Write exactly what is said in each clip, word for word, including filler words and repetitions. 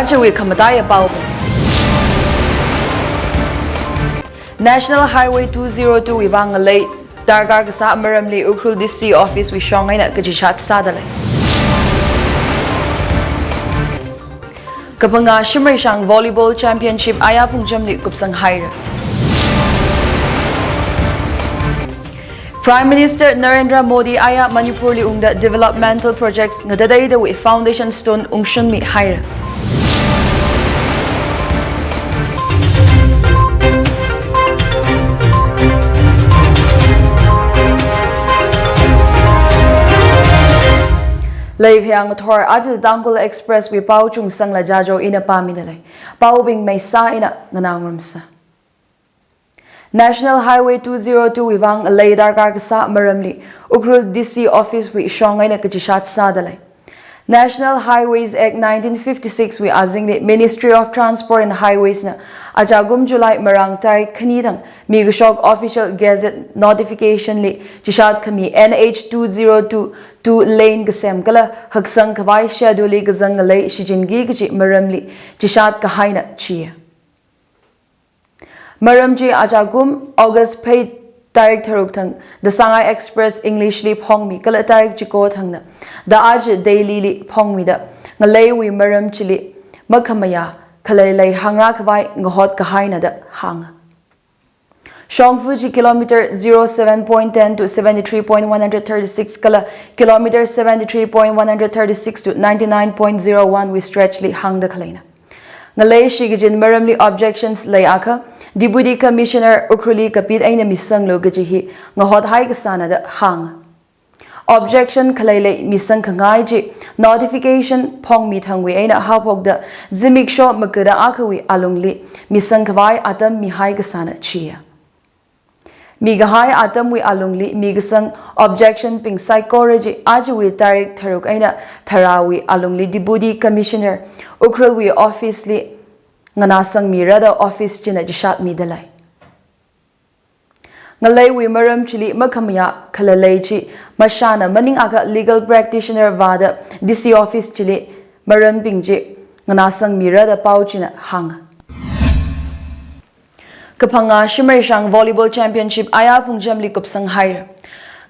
Ajawui khamataiya pao. National Highway two zero two wui vang ngalei darkar kasā maramli Ukhrul D C Office wui shong eina kachishat sādalei. Kaphangā Shimreishang Volleyball Championship aya phungchamli kupsang haira. Prime Minister Narendra Modi aya Manipurli ungda developmental projects ngatateidawui foundation stone ungshunmi haira. Leikhayang thor aja Tangkhul Express wui pao Chungsangla Jajo ina pāmidalei. Paobing maisā eina nganāngarumsa. National Highway two zero two wui vang ngalei darkar kasā maramli Ukhrul D C Office wui shong eina kachishat sādalei. National Highways Act nineteen fifty-six wui azingli Ministry of Transport and Highways na ajakum July marāng tarik khani thang mikashok Official Gazette notification li chishat khami N H two zero two two lane kasem kala haksang khavai schedule li kazang ngalei shichinki kaji maramli chishat kahaina chiya. Maram chi ajakum August phei tarik tharuk thang The Sangai Express English li phongmi kala tarik chiko thangna The Aja Daily li phongmida ngaleiwui maram chili makhamayā khaleilei hāngra khavai ngahot kahaina da hānga. Shongfa chi kilometer zero seven point ten to seventy-three point one hundred thirty-six kala kilometer seventy-three point one hundred thirty-six to ninety-nine point zero one wui stretch li hāngda khaleina. Ngalei shikachin maramli objections leiakha, Deputy Commissioner Ukhrulli kapit eina misanglu kaji hi ngahot haikasāna da hānga. Objection khaleilei misang khangai chi notification phongmi thangwui eina haophokda zimiksho magada akhawui alungli misang khavai atam mihaikasāna chiya. Mikahai atamwui alungli mikasang objection bing saikora chi ajawui tarik tharuk eina tharāwui alungli Deputy Commissioner Ukhrulwui office li nganāsangmira da office china chishatmidalei. Ngaleiwui maram chili makhamayā khaleilei chi mashāna maningakha legal practitioner vāda D C office chili marambing chi nganāsangmira da pao china hānga. Kaphangā Shimreishang Volleyball Championship aya phungchamli kupsang haira.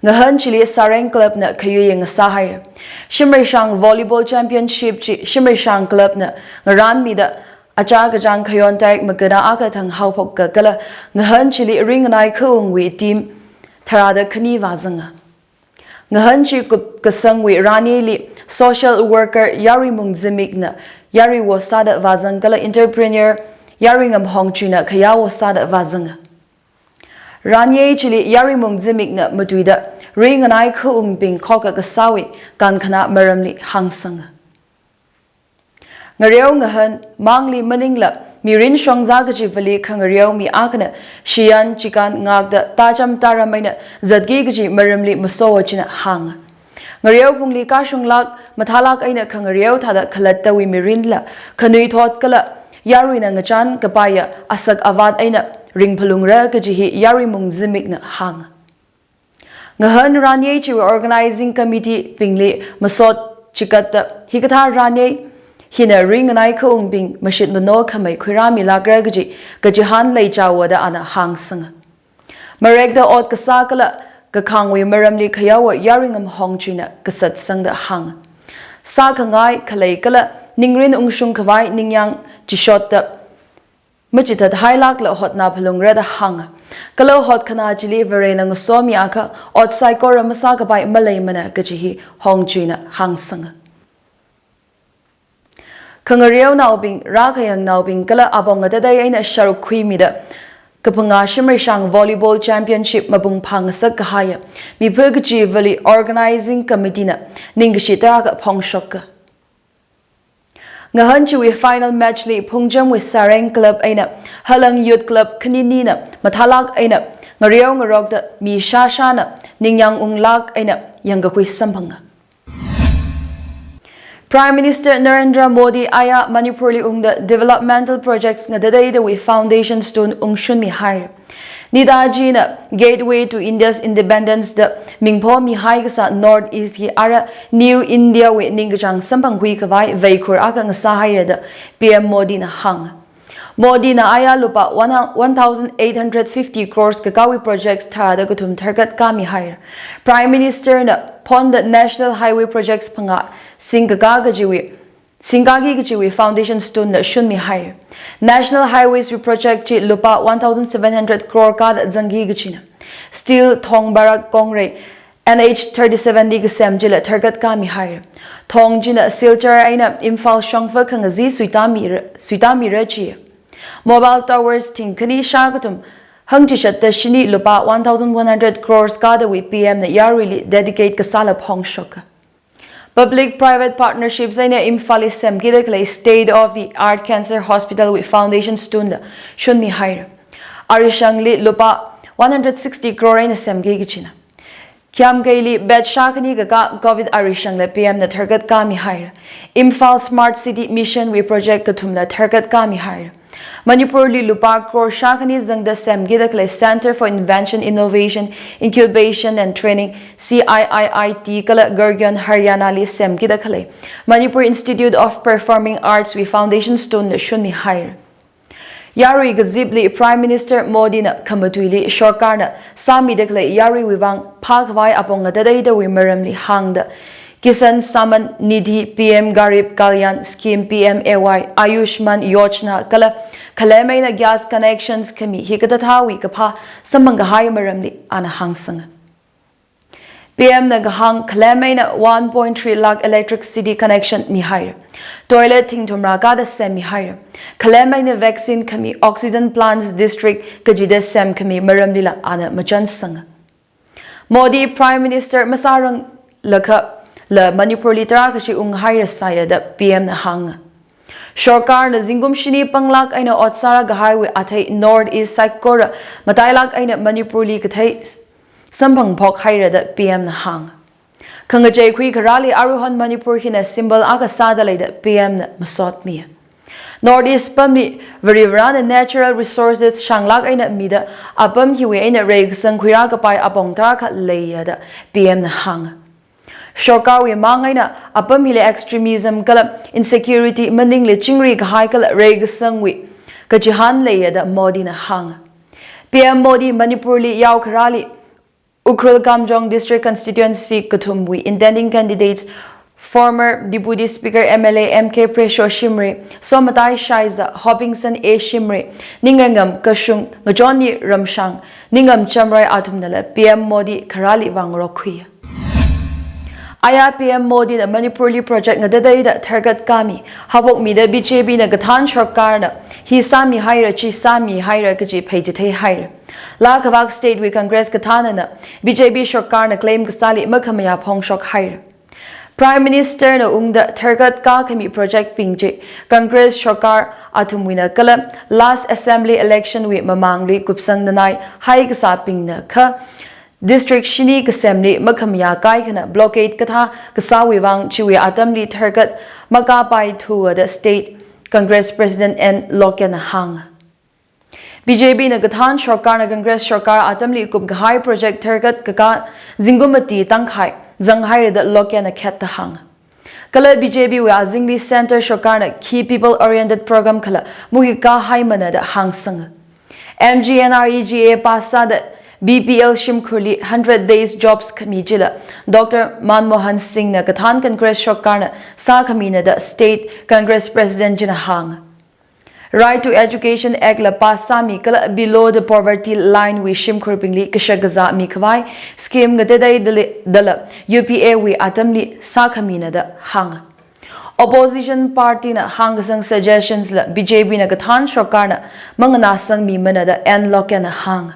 Ngahān chili Sareng Club na khayui ngasā haira. Shimreishang Volleyball Championship chi Shimreishang Club na ngaranmida achā kachāng khayon tarik magada akha thang haophok kakala ngahān chili ringnai khaungwui team tharāda khani vāzanga. Ngahān chi kupkasangwui ranyili social worker Yaruimung Zimik na yarui wo sāda vāzang kala entrepreneur Yaruingam Hongchuina khayā wo sāda vāzanga. Ranyei chili Yaruimung Zimik na matuida ringnai khaungbing khokkha kasāwui kankhana maramli hāngsanga. Ngareo ngahān mangli maningla mirin shongza kachivali khangareo mi akhana shiyan chikan ngakda tacham taram eina zatki kaji maramli maso china hānga. Ngareo phungli kashunglak mathālak eina khangareo thāda khalattawui mirinla khanuithot kala yaruina ngachan kapaiya asak avat eina ringphalungra kaji hi Yaruimung Zimik na hānga. Ngahān ranyei chiwui organizing committee bingli masot chikatda hikathā ranyei hina ringnai khaungbing mashit mano khamei khuirāmilakra kaji kachihān leichaowa da ana hāngsanga. Marekda ot kasā kala kakhangwui maramli khayaowa Yaruingam Hongchuina kasatsangda hānga. Sākhangai khalei kala ningrin ungshung khavai ningyāng chishotda machithat hailakla hotnā phalungra da hānga. Kala hotkhana chili Varena ngasomiakha ot saikora masākapai maleimana kaji hi Hongchuina hāngsanga. Khangareonaobing, rākhayangnaobing kala apong ngatatei eina sharuk khuimida kaphangā Shimreishang Volleyball Championship mapung phāngasak kahaiya mipha kachivali organizing committee na ningkashi tarākha phongshoka. Ngahān chiwui final match li phungchamwui Sareng Club eina Halang Youth Club khaninina mathālak eina ngareo ngarokda mi shāshāna ningyāng unglak eina yangkakhui samphanga. Prime Minister Narendra Modi aya Manipurli ungda developmental projects ngatateidawui foundation stone ungshunmi haira. Netaji na Gateway to India's Independence da mingpho mihai kasā North East hi ara New India wui ningkachāng samphangkhui khavai veikhur akha ngasāhaira da P M Modi na hānga. Modi na aya lupā one thousand eight hundred fifty crores kakāwui projects tharāda kathum tharkatkā mihaira. Prime Minister na phonda National Highway projects phangā singkakā kajiwui, singkāki kajiwui foundation stone la shunmihaira. National Highways wui project chi lupā one thousand seven hundred crore kāda zangki kajina. Steel Thong Barak Kongrei N H thirty-seven li kasem chila tharkatkā mihaira. Thong china Silchar eina Imphal shongfa khangazin suitāmira, suitāmira chi. Mobile towers thingkhani shākathum hangchishatta shini lupā one thousand one hundred crores kādawui P M na yaruili dedicate kasāla phongshoka. Public private partnerships eina Imphal li semkida khalei state of the art cancer hospital wui foundation stone la shunmihaira. Arishangli lupā one hundred sixty crore eina semki kajina. Kiamkeili bed shākhani kakā Covid arishangla P M na tharkatkā mihaira. Imphal Smart City Mission wui project kathumla tharkatkā mihaira. Manipur li lupā crore shākhani zangda semkida khalei Centre for Invention, Innovation, Incubation and Training, C I I I T, kala Gurgaon, Haryana li semkida khalei Manipur Institute of Performing Arts wui foundation stone la shunmihaira. Yarui kazipli Prime Minister Modi na khamatuili sorkarna sāmida khalei yaruiwui vang phākhavai apong ngatateidawui maramli hāngda Kisan Samman Nidhi, P M Garib Kalyan Scheme, P M A Y, Ayushman Yojana, kala khalem eina gas connections khami hikathāthāwui kaphā samphang kahai maramli ana hāngsanga. P M na kahāng khalem eina one point three lakh electricity connection mihaira. Toilet thingthumra kāda semmihaira. Khalem eina vaccine khami oxygen plants district kachida semkhami maramlila ana machansanga. Modi Prime Minister masāranglakha la Manipur li tarākha chi unghaira sāya da P M na hānga. Sorkarna zingkum shini panglāk eina ot sāra kahaiwui athei North East saikora matailāk eina Manipur li kathei samphangphok haira da P M na hānga. Khangachei khuikharāli aruihon Manipur hina symbol akha sāda lei da P M na masotmi. North East pamli Varivarana natural resources shānglāk eina mida apam hiwui eina reikasang khuirā kapai apong tarākha leiya da P M na hānga. Sorkarwui mang eina apam hili extremism kala insecurity maningli chingri kahai kala reikasangwui kachihān leiya da Modi na hānga. P M Modi Manipur li yaokharāli Ukhrul Kamjong District Constituency kathumwui intending candidates, former Deputy Speaker M L A M K Presho Shimray, Somatai Shaiza, Hopingson A Shimray, Ningrangam Kashung, Ngachonmi Ramshang, Ningam Chamroy athumnala P M Modi kharāli vāngarok khuiya. Aya P M Modi na Manipur li project ngatateida tharkatkā mi, haophokmida B J P na kathān sorkarna hi sāmihaira chi sāmihaira kaji pheichithei haira. Laa kavak state wui Congress kathānana B J P sorkarna claim kasāli makhamayā phongshok haira. Prime Minister na ungda tharkatkā khami project bing chi Congress sorkar athumwuina kala last assembly election wui mamangli kupsang nanai hai kasābingna kha district shini kasemli makhamayā kaikhana blockade kathā kasāwui vang chiwui atamli tharkat makāpaithuwa da State Congress President N Lokyan na hānga. B J P na kathān sorkarna Congress sorkar atamli kupkahai project tharkat kakā zingkum mati tangkhai zanghaira da Lokyan na khetta hānga. Kala B J P wui azingli Centre sorkarna khi people oriented program khala muhi kahaimana da hāngsanga. M G N R E G A pass sāda B P L shimkhurli hundred days jobs khami chila Doctor Manmohan Singh na kathān Congress sorkarna sākhamina da State Congress President china hānga. Right to Education Act la pass sāmi kala below the poverty line wui shimkhurbingli kashak kazā mikhavai scheme ngateitei dali, dala U P A wui atamli sākhamina da hānga. Opposition party na hāngkasang suggestions la B J P na kathān sorkarna manganāsangmimana da N Lokyan na hānga.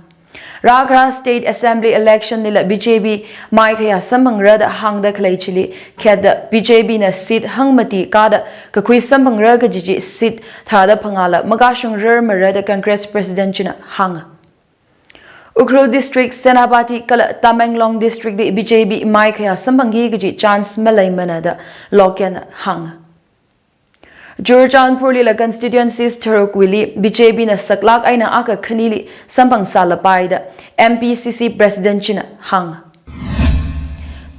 Rākhara State Assembly election lila B J P maikhayā samphangra da hāngda khalei chili khetta B J P na seat hangmati kāda kakhui samphangra kaji chi seat tharāda phangāla makashungrarmara da Congress President china hānga. Ukhrul District, Senapati kala Tamenglong District li B J P maikhayā samphangki kaji chance maleimana da Lokyan na hānga. Churachandpurlila constituencies tharukwuili B J P na saklāk eina akha khanili samphang sālapai da M P C C President china hānga.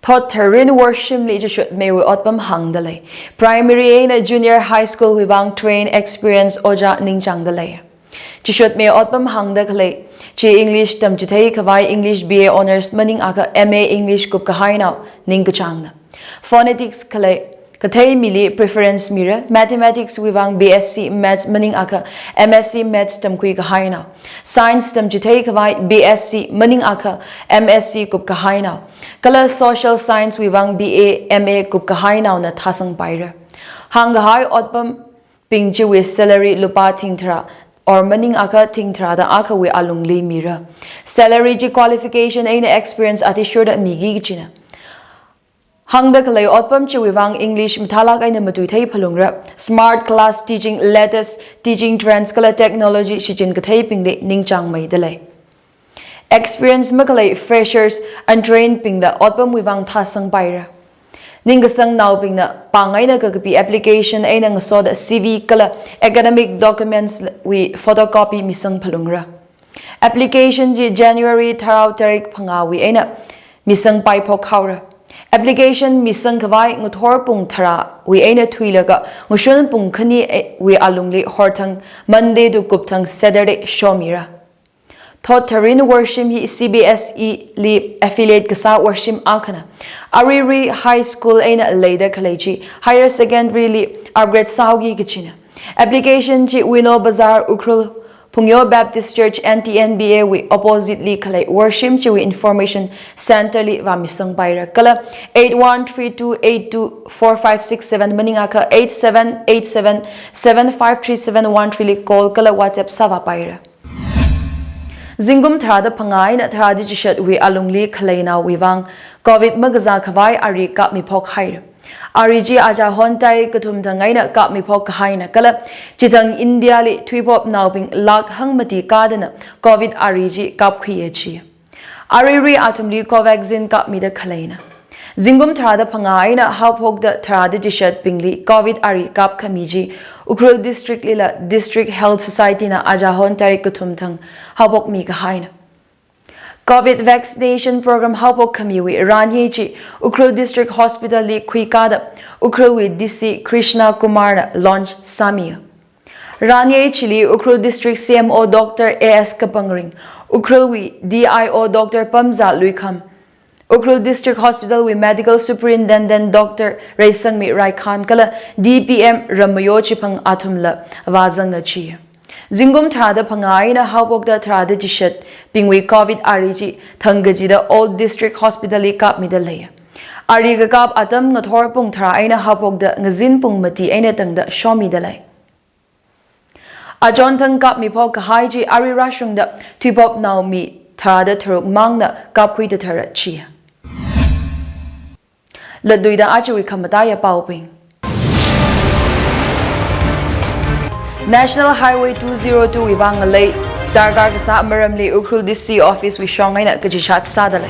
Thot tharin worshimli chishutmeiwui otpam hāngda lei. Primary eina junior high school wui vang train experience ojā ningchāngda lei. Chishutmei otpam hāngda khalei chi English tamchithei khavai English B A Honours maningakha M A English kupkahainao ningkachāngna. Phonetics khalei kathei mili preference mira, Mathematics wui vang B S C Maths maningakha M S C Maths tamkhui kahainao, Science tamchithei khavai B S C maningakha M S C kupkahainao, kala Social Science wui vang B A M A kupkahainaona thāsangpaira. Hāngkahai otpam bing chiwui salary lupā thingtharā or maningakha thingtharāda akhawui alungli mira. Salary chi qualification eina experience athishurda miki kachina. Hāngda khalei otpam chiwui vang English mathālāk eina matuithei phalungra. Smart class teaching, latest teaching trends kala technology shichin katheibingli ningchāngmeida lei. Experience makhalei freshers, untrained bingla otpamwui vang thāsangpaira. Ningkasangnaobingna pāng eina kakapi application eina ngasoda C V kala academic documents wui photocopy misang phalungra. Application chi January tharao tarik phangāwui eina misangpai phokhaora. Application misang khavai ngathor pung tharāwui eina thuilaga ngashun pung khaniwui alungli horthang Monday to kupthang Saturday shomira. Thot tharin worshim hi C B S E li affiliate kasā worshim akhana. Aruirui High School eina leida khalei chi Higher Secondary li upgrade sāhaoki kachina. Application chi Wino Bazar, Ukhrul, Phungyo Baptist Church, N T N B A wui opposite li khalei worshim chiwui information center li vāmisangpaira. Kala eight one three two eight two four five six seven maningakha eight seven eight seven seven five three seven one three li call kala WhatsApp sāvāpaira. Zingkum tharāda phangā eina tharāda chishatwui alungli khaleinaowui vang Covid makazā khavai ari kapmi phokhaira. Ari chi aja hon tarik kathum thang eina kapmi phokkahaina kala chithang India li thuipopnaobing lakh hangmati kadana Covid ari chi kapkhuiya chi. Aruirui athumli Covaxin kapmida khaleina. Zingkum tharāda phangā eina haophokda tharāda chishatbingli Covid ari kapkhami chi Ukhrul District lila District Health Society na aja hon tarik kathum thang haophokmi kahaina. Covid vaccination program haophok khamiwui ranyei chi Ukhrul District Hospital li khuikada Ukhrulwui D C Krishna Kumar na launch sāmi. Ranyei chili Ukhrul District C M O Doctor A S Kapangring, Ukhrulwui D I O Doctor Pamza Luikham, Ukhrul District Hospital wui Medical Superintendent Doctor Reisangmi Raikhan kala D P M Ramayo Chiphang athumla vāzanga chi. Zingkum tharāda phangā eina haophokda tharāda chishatbingwui Covid ari chi thang kachida Old District Hospital li kapmida lei. Ari kakap atam ngathor pung tharā eina haophokda ngazin pung mati eina tangda shomida lei. Achon thang kapmi phokkahai chi ari rāshungda thuipopnao mi tharāda tharuk mangna kapkhuida tharat chi. Latluida achiwui khamataiya paobing. National Highway two zero two wui vang ngalei darkar kasā maramli Ukhrul D C Office wui shong eina kachishat sāda lei.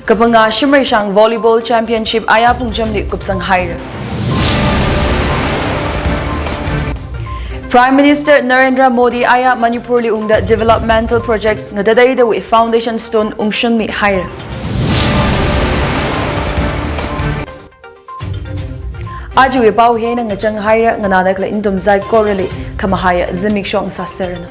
Kaphangā Shimreishang Volleyball Championship aya pungchamli kupsanghaira. Prime Minister Narendra Modi aya Manipur li ungda developmental projects ngatateidawui foundation stone ungshunmihaira. Achiwui pao hi eina ngachanghaira, nganāda khalei nathum saikorali khamahaiya zimiksho sāseranu.